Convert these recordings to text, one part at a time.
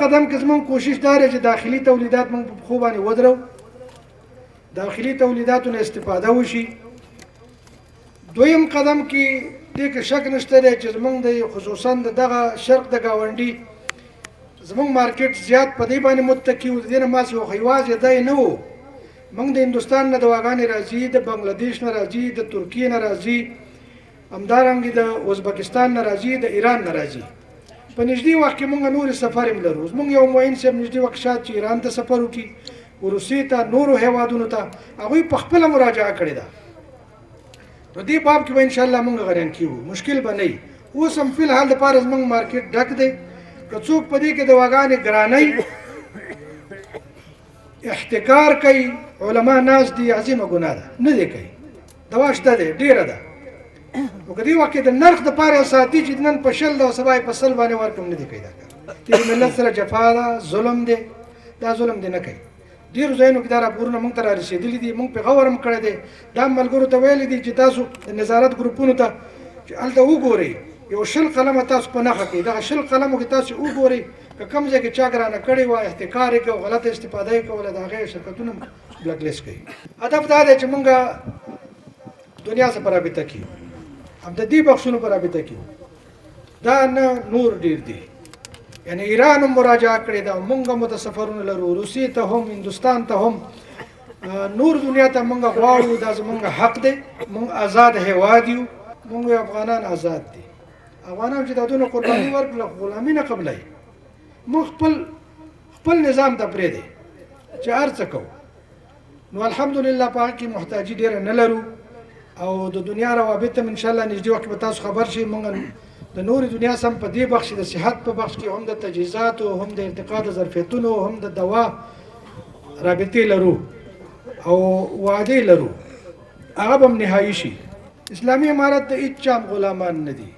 قدم کې زموږ کوشش دا دی چې داخلي تولیدات موږ په پښو باندې ودرو، داخلي تولیداتو نه استفاده وشي. دویم قدم کې دې کې شک نشته دی چې زموږ د خصوصا د دغه شرق د ګاونډي زموږ مارکیټ زیات په دې باندې متکي و، د دې نه ما سیوا خو یوازې دی نه و. موږ د هندوستان نه دواګانې راځي، د بنګلادیش نه راځي، د ترکیې نه راځي، همدارنګه د ازبکستان نه راځي، د ایران نه راځي. په نږدې وخت کې موږ نورې سفر هم لرو. زموږ یو معین صاحب نږدې وخت شاید چې ایران ته سفر وکړي، روسیې ته، نورو هیوادونو ته، هغوی په خپله مراجعه کړې ده. نو دې باب کې به انشاءالله موږ غریان کیږو، مشکل به نه وي. اوس هم فی الحال دپاره زموږ مارکیټ ډک دی. که څوک په دې کې دواګانې ګرانوي، احتکار کوي، علما ناست دي، عظیمه ګناه ده، نه دی کوي. دوا شته دی، ډېره ده. نو که دې وخت کې د نرخ دپاره ساتي چې نن په 20 ده او سبا یې په 100 باندې ورکړم، نه دی کوي دا کار. دې ملت سره جفا ده، ظلم دی، دا ظلم دی نه کوي. ډېرو ځایونو کې دا راپورونه موږ ته را رسېدلي دي، موږ پرې غور هم کړی دی. دا ملګرو ته ویلي دي چې تاسو د نظارت ګروپونو ته چې هلته وګورئ، یو 20 قلمه تاسو په نښه کړئ، دغه 20 قلمو کې تاسو وګورئ که کوم ځای کې چا ګرانه کړې وه، احتکار یې کړ، غلطه استفاده یې کوله، د هغې شرکتونه بلک لیست کوي. هدف دا دی چې موږ دنیا سره په رابطه کې یو، هم د دې بخشونو په رابطه کې یو. دا نه نور ډېر دي، یعنی ایران هم مراجعه کړې ده، مونږ هم ورته سفرونه لرو، روسیې ته هم، هندوستان ته هم، نور دنیا ته مونږ غواړو. دا زمونږ حق دی، مونږ آزاد هیواد یو، مونږ افغانان آزاد دي. افغانان چې دا دونه قرباني ورکړله، خو غلامي نه قبلوي. مونږ خپل نظام ته پرېږدئ چې هر څه کوو. نو الحمدلله په هغه کې محتاجي ډېره نه لرو، او د دنیا روابط هم انشاءالله نږدې وخت کې به تاسو خبر شئ. مونږ د نورې دنیا سم په دې بخش، د صحت په بخش کې هم د تجهیزاتو، هم د ارتقا د ظرفیتونو، هم د دوا رابطې لرو او وعدې لرو، هغه به هم نهایي شي. اسلامي امارت د هیڅ چا هم غلامان نه دي،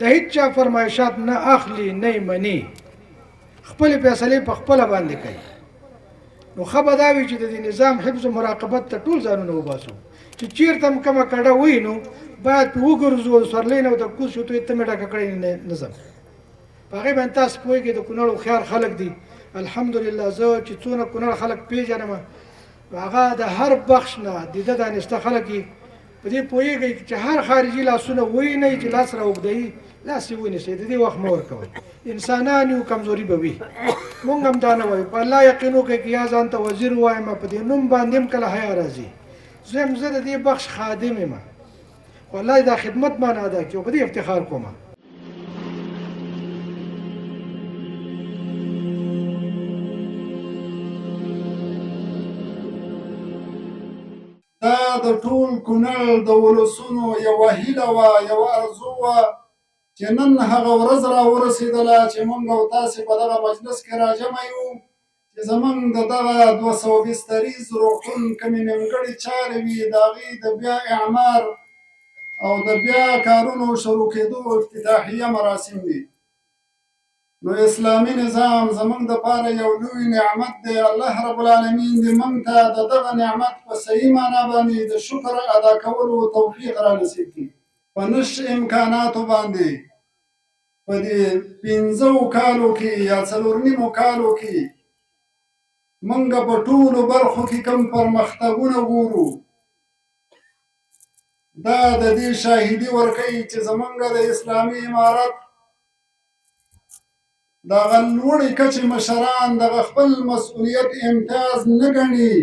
د هیڅ چا فرمایشات نه اخلي، نه یې مني، خپلې فیصلې په خپله باندې کوي. نو ښه به دا وي چې د دې نظام حفظ او مراقبت ته ټول ځانونه وباسو، چې چیرته هم کومه کډه وینو باید پرې وګرځو او سورلۍ نه ورته کوز شو، ته یې ته مې ډکه کړې نه ځم. په هغې باندې تاسو پوهېږئ، د کونړ هوښیار خلک دي الحمدلله. زه چې څونه کونړ خلک پېژنم، هغه د هر بخش نه دیده دانسته خلک دي. په دې پوهېږئ چې هر خارجي لاسونه وینئ چې لاس را اوږدوي، لاس یې ونیسئ، د دې وخت مه ورکوئ. انسانان یو، کمزوري به وي. مونږ هم دا نه وایو، په الله یقین وکړئ که یا ځان ته وزیر ووایم، په دې نوم باندې هم کله حیا راځي. زه یم، زه د دې بخش خادم یم، خو الله دې دا خدمت ما نه ادا کړي او په دې افتخار کوم. دا د ټول کونړ د ولسونو یوه هیله وه، یوه ارزو وه چې نن هغه ورځ را ورسېدله چې موږ او تاسې په دغه مجلس کې راجمع یو چې زموږ د دغه 200 بستریز روغتون کومې نیمګړې چارې وي، د هغې د بیا اعمار او د بیا کارونو شروع کېدو افتتاحیه مراسم دي. نو اسلامي نظام زموږ دپاره یو لوی نعمت دی. الله رب العالمین دې موږ ته د دغه نعمت په صحیح معنا باندې د شکر ادا کولو توفیق را نصیب کړي. په نش امکاناتو باندې په دې 5 کالو کې یا 4.5 کالو کې موږ په ټولو برخو کې کوم پرمختګونه ګورو، دا د دې شاهدي ورکوي چې زموږ د اسلامي امارت دغه لوړې کچې مشران دغه خپل مسؤلیت امتیاز نه ګڼي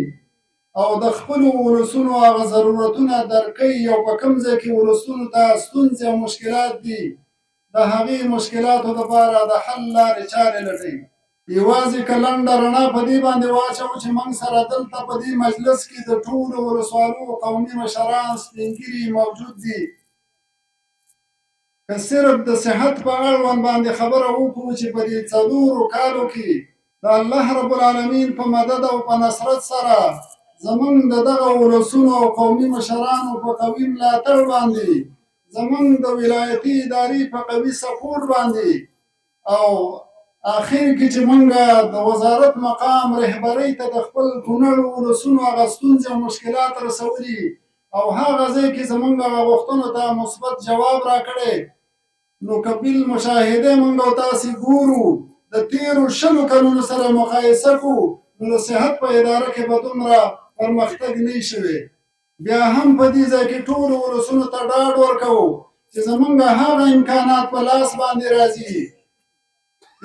او د خپلو ولسونو هغه ضرورتونه درک کوي او په کوم ځای کې ولسونو ته ستونزې او مشکلات دي، د هغې مشکلاتو دپاره د حل لارې چارې لټوي. یوازې که لنډه رڼا په دې باندې واچوو چې موږ سره دلته په دې مجلس کې د ټولو ولسوالو قومي مشران، سپینږیري موجود دي. که صرف د صحت په اړوند باندې خبره وکړو چې په دې 4 کالو کې د الله رب العالمین په مدد او په نصرت سره زمونږ د دغه ولسونو او قومي مشرانو په قوي ملاتړ باندې، زمونږ د ولایتي ادارې په قوي سپورټ باندې، او آخر کې چې مونږ د وزارت مقام رهبرۍ ته د خپل کونړ ولسونو هغه ستونزې او مشکلات رسولي او هغه ځای کې زمونږ هغه غوښتنو ته مثبت جواب راکړی، نو که بالمشاهده مونږ او تاسې ګورو د تېرو 20 کلونو سره مقایسه کړو، نو د صحت په اداره کې به دومره پرمختګ نه شوی. بیا هم په دې ځای کې ټولو ولسونو ته ډاډ ورکوو چې زمونږ هغه امکانات په لاس باندې راځي.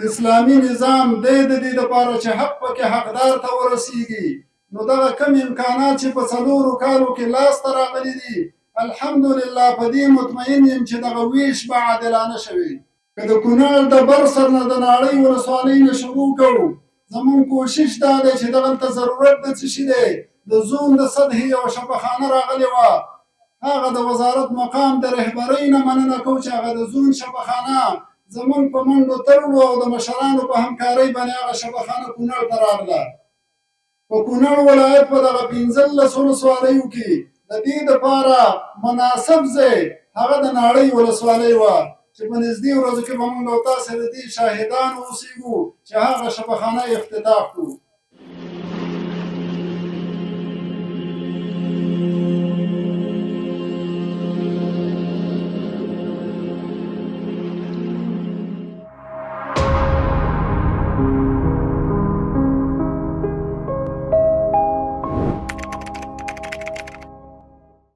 اسلامي نظام دی د دې لپاره چې حق پکې حقدار ته ورسیږي. نو دغه کم امکانات چې په 4 کالو کې لاس ته راغلي دي، الحمدلله په دې مطمئن یم چې دغه ویش به عادلانه شوی. که د کونړ د بر سر نه د ناړۍ ولسوالۍ نه شروع کوو، زمونږ کوشش دا دی چې دغلته ضرورت د څه شي دی. د زون د سطحې یوه شفاخانه راغلې وه، هغه د وزارت مقام د رهبرۍ نه مننه کوو چې هغه د زون شفاخانه زمونږ په منډو ترړو او د مشرانو په همکارۍ باندې هغه شفاخانه کونړ ته راغله. په کونړ ولایت په دغه 15 ولسوالیو کې د دې دپاره مناسب ځای هغه د ناړۍ ولسوالۍ وه چې په نږدې ورځو کې به موږ او تاسې د دې شاهدان اوسېږو چې هغه شفاخانه افتتاح کړو.